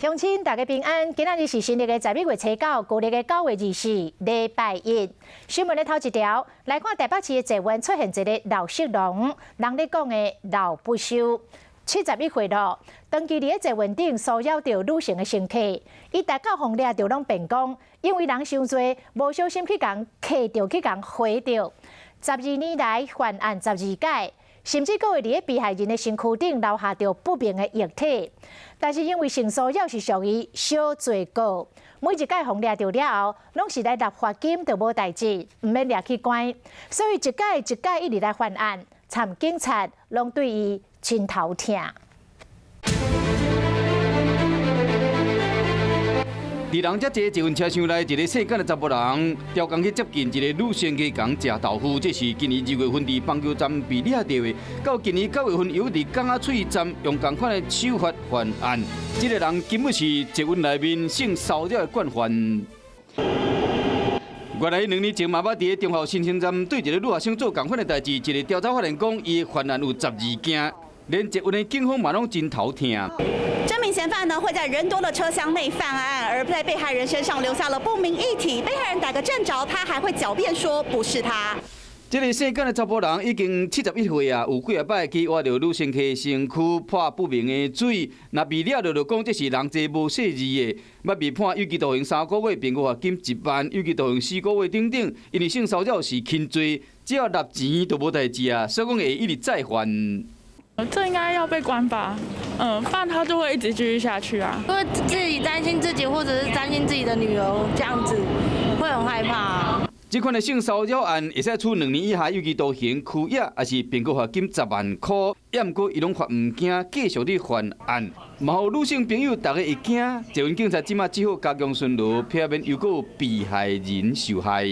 鄉親大家平安，今仔日是新曆的12月初9，舊曆的9月24，禮拜一。新聞的頭一條來看，台北市的捷運出現一个老色狼，人咧講的老不修，71歲咯，長期佇咧捷運頂騷擾著女性的乘客，伊逐到予掠著攏辯講，因為人傷濟，無小心去共磕著，去共回著。12年來犯案12擺。甚至閣會佇咧被害人的身軀頂留下著不明的液體，但是因為性騷擾是屬於小罪過，每一擺予掠著了後，攏是來納罰金就無代誌，毋免掠去關，所以一擺一擺一直來犯案，參警察攏對伊真頭疼。佇人遮濟捷運車廂內，一个細個的查埔人，刁工去接近一个女乘客，共食豆腐。這是今年2月份佇板橋站被掠著的。到今年9月份，又佇港仔喙站用仝款的手法犯案。這个人根本是捷運內面性騷擾的慣犯。原來2年前嘛捌佇咧忠孝新生站對一个女學生做仝款的代誌，一个調查發現講，伊犯案有12件，連捷運的警方嘛攏真頭疼。這名嫌犯呢，會在人多的車廂內犯案，而在被害人身上留下了不明液體。被害人打個正著，他還會狡辯說不是他。這个姓簡的查埔人已經71歲啊，有幾仔擺去挖著女乘客身軀潑不明的水，若被掠著就講這是人濟無細膩的，捌被判有期徒刑3個月，並閣罰金1萬，有期徒刑4個月等等。因為性騷擾是輕罪，只要納錢就無代誌啊，所以講會一直再犯。這應該要被關吧？嗯，不然他就會一直繼續下去啊。因為自己擔心自己，或者是擔心自己的女兒，這樣子會很害怕。這款的性騷擾案會使處2年以下有期徒刑、拘役，抑是並閣罰金10萬塊。毋過伊攏罰毋驚，繼續咧犯案。嘛予女性朋友逐家會驚，捷運警察這馬只好加強巡邏，避免又閣有被害人受害。